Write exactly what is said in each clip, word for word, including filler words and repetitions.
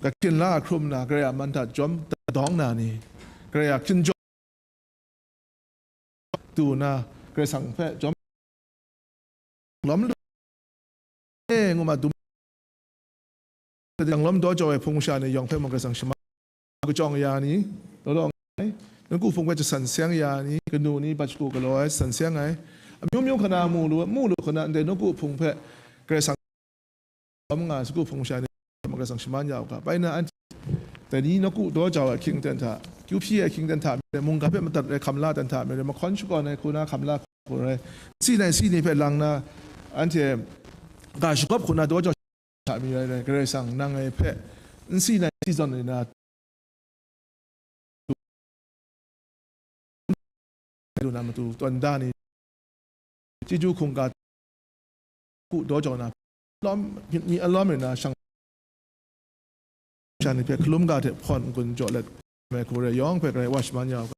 Hkyin la hkrum na, Karai a man hta jawm dawng na ni, Karai a hkyin jawm du na, Karai Kasang hpe jawm lawm lu e ngu ma dum, dang lawm daw jau ai hpung masha ni yawng hpe mung Karai Kasang shaman, kachyawng ya ni, law law nga ai, nawku hpung hpe jasan seng ya ni, kanu ni, bat shagu galaw ai, jasan seng ai, amyu myu hkana mu lu, mu lu hkana ndai nawku hpung hpe Karai Kasang lawm nga ai, sagu hpung masha ni Karai Kasang shaman ya u ga, bai na anhte dai ni nawku daw jau ai ahkying ten hta, kyu hpyi ai ahkying ten hta mi rai, mungga hpe madat ai hkam la ten hta mi rai, mahkawn shakawn ai hku na hkam la hku rai, si nai si ni hpe lang na, anhte ga shagawp hku na daw jau hta mi rai rai, Karai Kasang nang ngai hpe n si nai si zawn ni na, lu na matu tawn da ni, chyeju hkungga hku daw jau na, lawm, myit mi alawm rai na, shang sha ni hpe hkalum ga hte hpawn n-gun jaw let, mai hku rai yawng hpe Karai wa shaman ya u ga.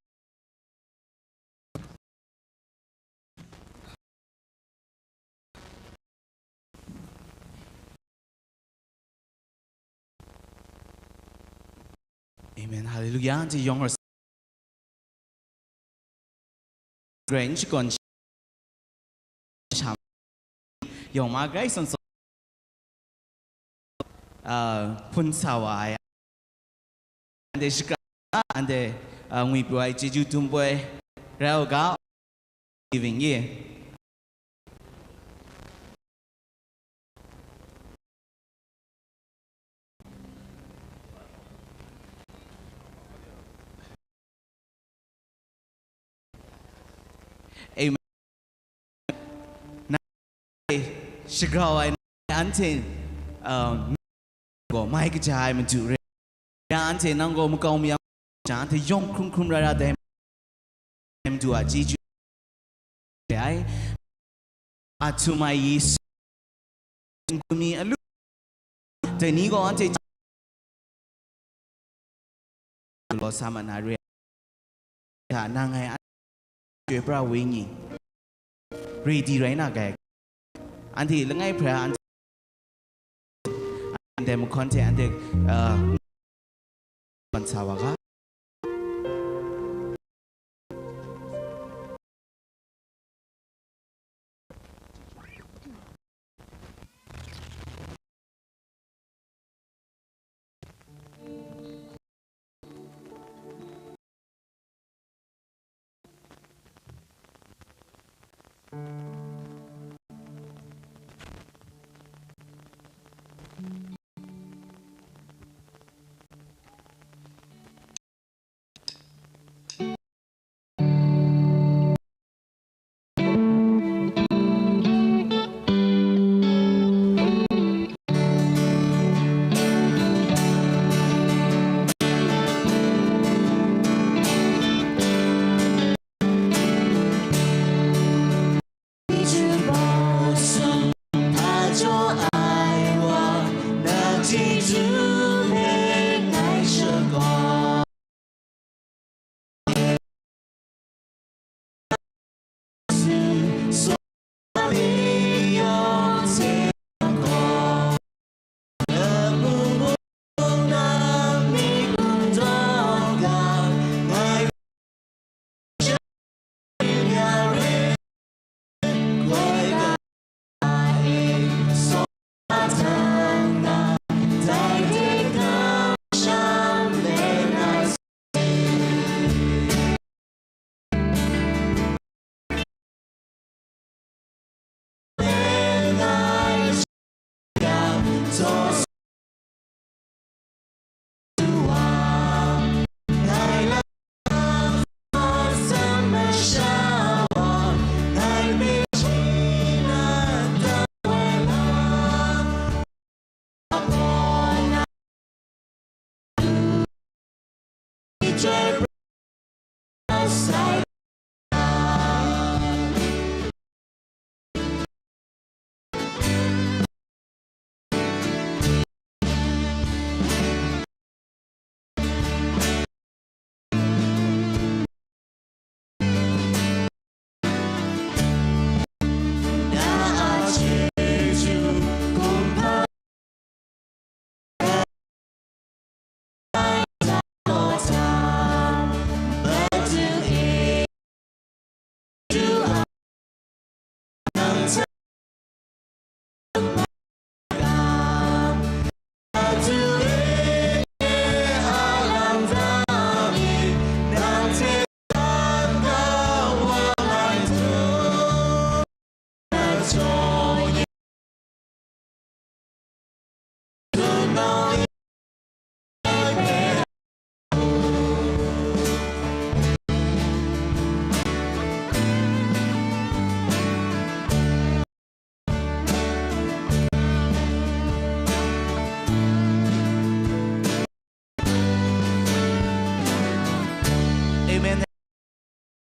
Amen. Hallelujah. Anhte yawng rawt Grai n shakawn sham, yawng ma grai san san, ah, hpun sa wa ai, anhte shakra, anhte, ah, ngwi pru ai chyeju dum poi rai u ga, giving ye. Amen. Na shagrau ai anhte, uh, gaw mai kaja ai madu re. Ya anhte nang gaw makau mayam jang, anhte yawng hkrum hkrum rai ra dai. Madu a chyeju ai, a htum ai Yesu, n-gun mi alu, dai ni gaw anhte law sa ma na re ai hta, nang ngai a, Chyoi Pra Wenyi, ready rai na kai. Anhte langai hpra, anhte, anhte mahkawn hte, anhte, uh, sa wa ga.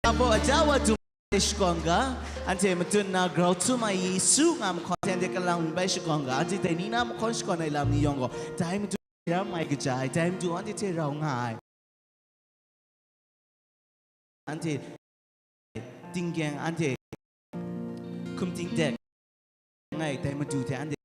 Apo aja wa dum ai shakawn ga, anhte matut na grau htum ai Yesu nga mahkawn hte anhte kalang bai shakawn ga, anhte dai ni na mahkawn shakawn ai lam ni yawng gaw, dai Madu ram ai kaja ai, dai Madu anhte hte rau nga ai. Anhte tinggyeng, anhte hkum tingdek ngai dai Madu hte anhte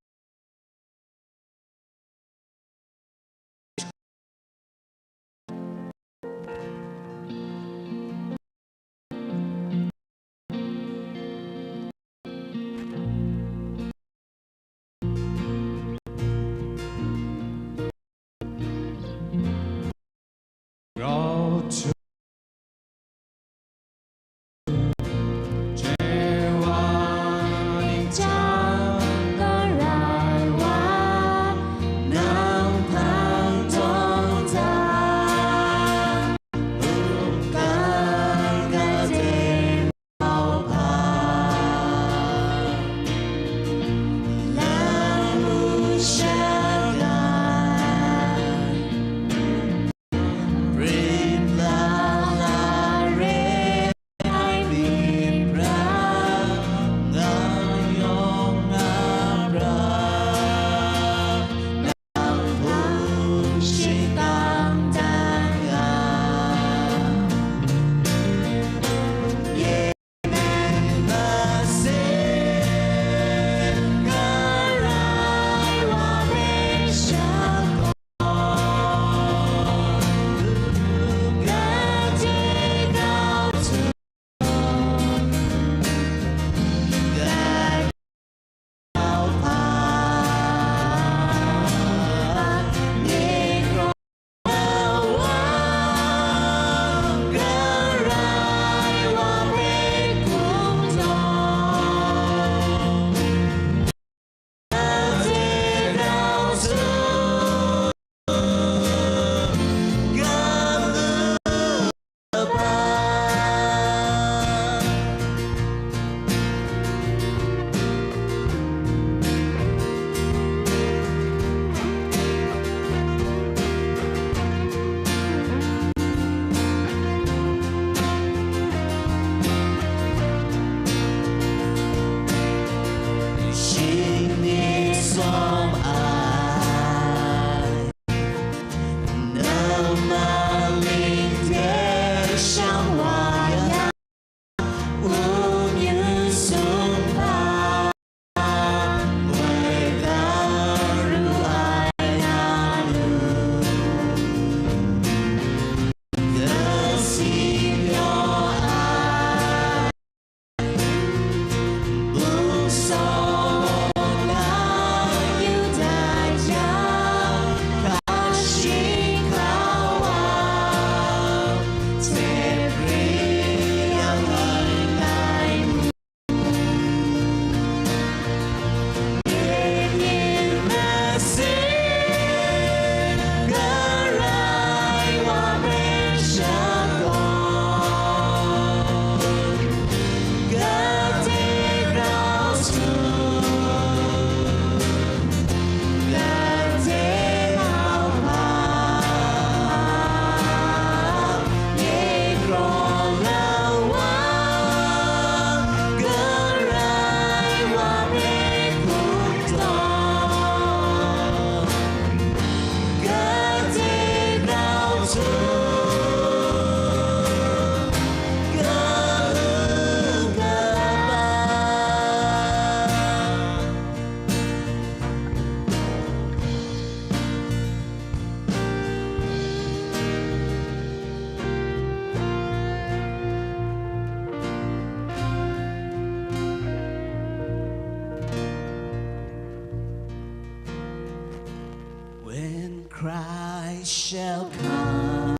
When Christ shall come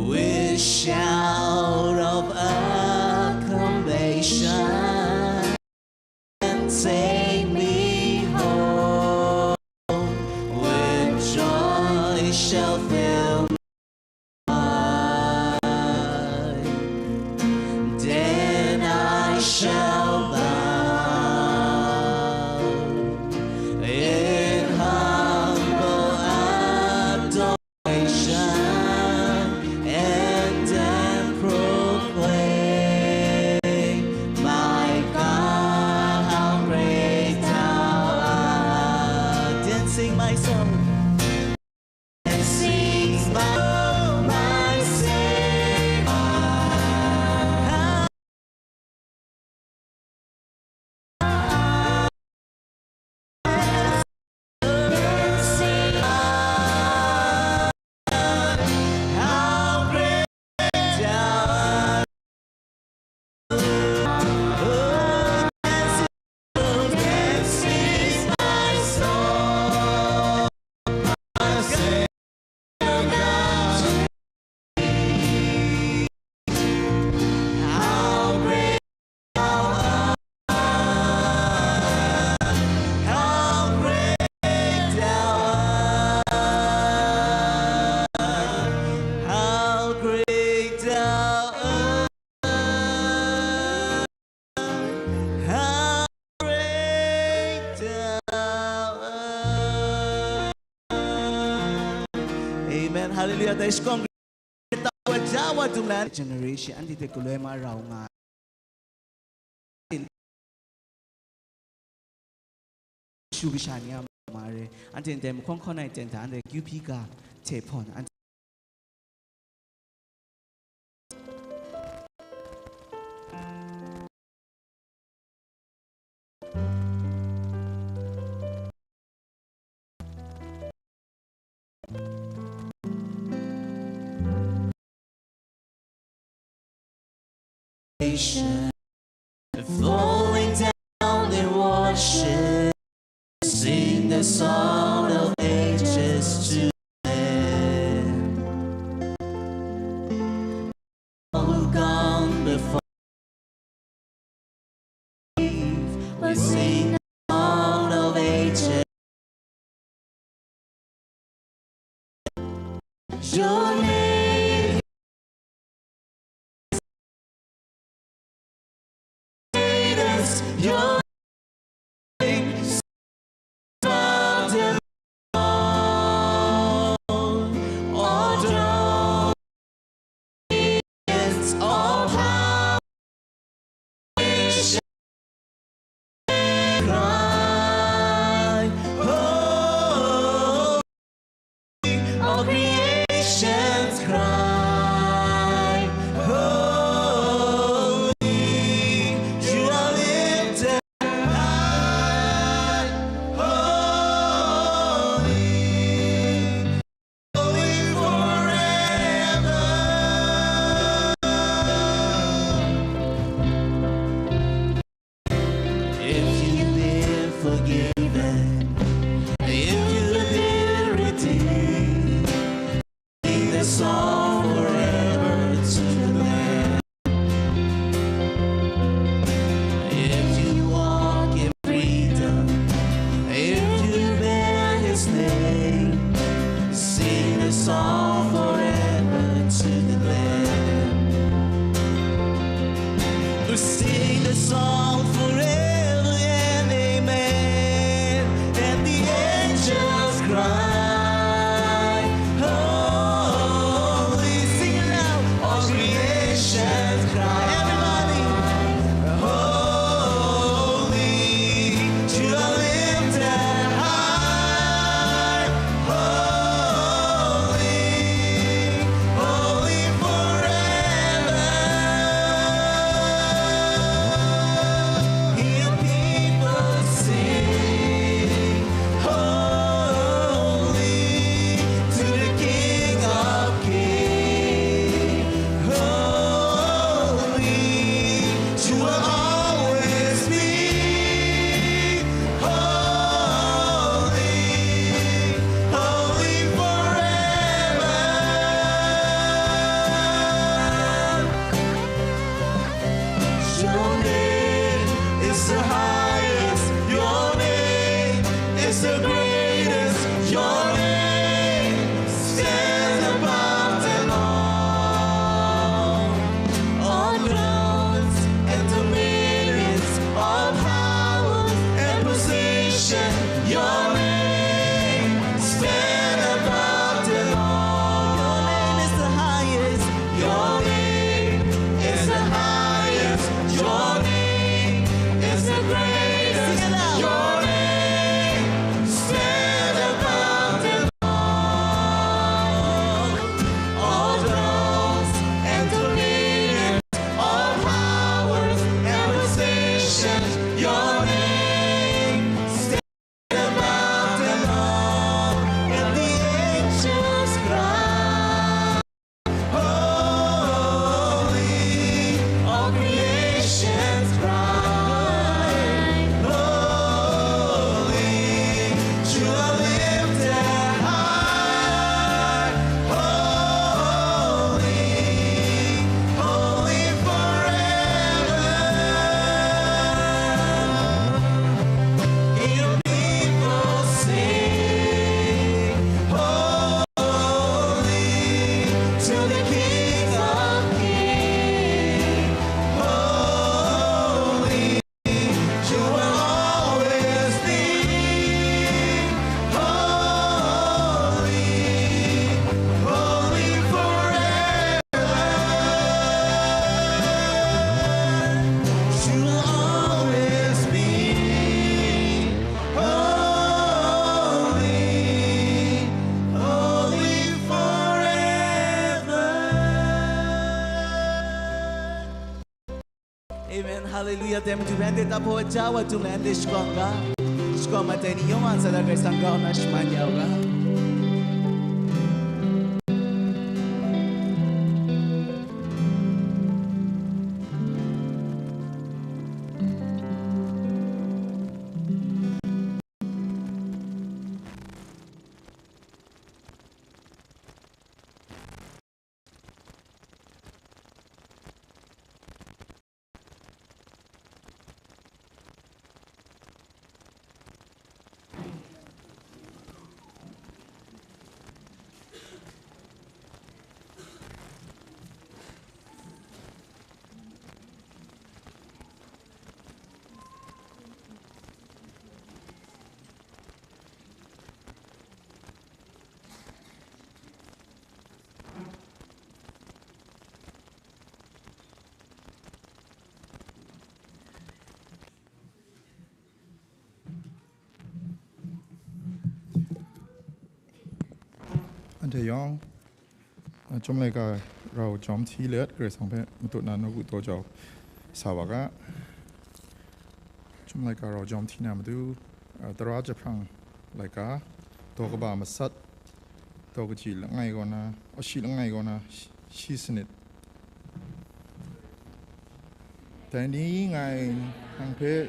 with shout of acclamation, and take me home, when joy shall fill my heart, then I shall bow in humble adoration and Hallelujah, dai shakawng Hkristu wa ja wa dung la generation, anhte hte galoi ma rau nga ai. Shu kasha ni a ma re, anhte ndai mahkawng hkawn ai ten hta, anhte kyu hpyi ga hte hpawn, anhte Falling down in worship, sing the song of ages to the Lamb. All who've gone before, we sing the song of ages. Your name is greatest, your name is above them all. All thrones, all power, cry, holy. All creations cry, holy. You are lifted high, holy, holy forever. If you've been forgiven, if you've been redeemed, sing the song forever to the Lamb. If you walk in freedom, if you bear His name, sing the song forever to the Lamb. We sing the song forever and amen. And the angels cry, holy. Sing it loud. All creations cry. Everybody. Holy, you are lifted high. Holy, holy forever. Hear people sing, holy to the King of Kings. Holy, you will always be holy, holy forever. Your name is the highest. Your name is the greatest. Your name stands above them all. All thrones and dominions, all powers and position, your name stand above them all. Your name is the highest. Your name is the highest. Your name is the greatest. Sing it out. Your name stands Haleluya, dai matu hpe anhte tahpaw ai ja wa dung let anhte shakawn ga, shakawn mat ai ni yawng a ntsa hta Karai Kasang grau nna shaman ya u ga. Anhte yawng, a, Chyum laika rau jawm hti let, Karai Kasang hpe matut na nawku taw jau sa wa ga. Chyum laika rau jawm hti na matu, a, tara jahprang laika, daw kaba masat, daw kaji langai kaw na, ashi langai kaw na, shi, shi sanit. Dai ni ngai nang hpe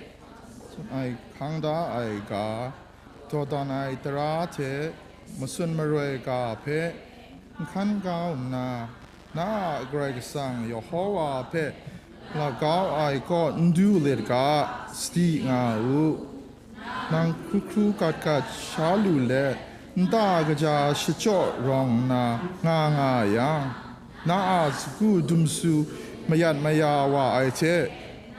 tsun ai hkang da ai ga, dawdan ai tara hte matsun maroi ga hpe n hkan kau nna, na a Karai Kasang Yehova hpe lagau ai kaw n du let ga, sadi nga u. Nang hkru hkru gat gat sha lu let, nta kaja shachyaw rawng nna nga nga yang, na a sagu dumsu mayat maya wa ai hte,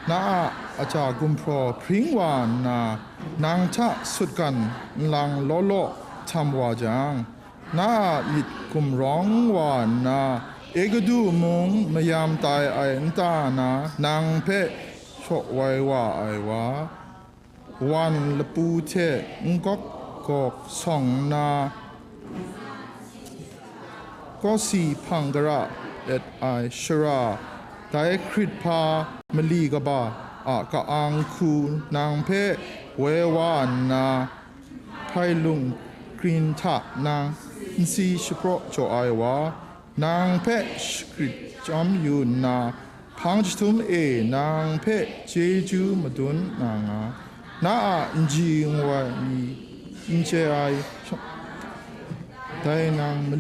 na a aja gumhpraw hpring wa nna, nang hta sutgan nlang law law htam wa jang, na a myit gumrawng wa nna, Egutu mung mayam tai ai nta na nang hpe shaw wai wa ai wa, wan lapu hte n gawk gawk sawng nna, kawsi hpang gara et ai shara, dai hkrit hpa mali kaba a ka-ang hku nang hpe woi wa nna, hpailung krin hta nang n si shapraw jaw ai wa, nang hpe shagrit chyawm yu nna, hpang jahtum e nang hpe chyeju madun na nga, na a nji nwai mi n chye ai, dai nang mali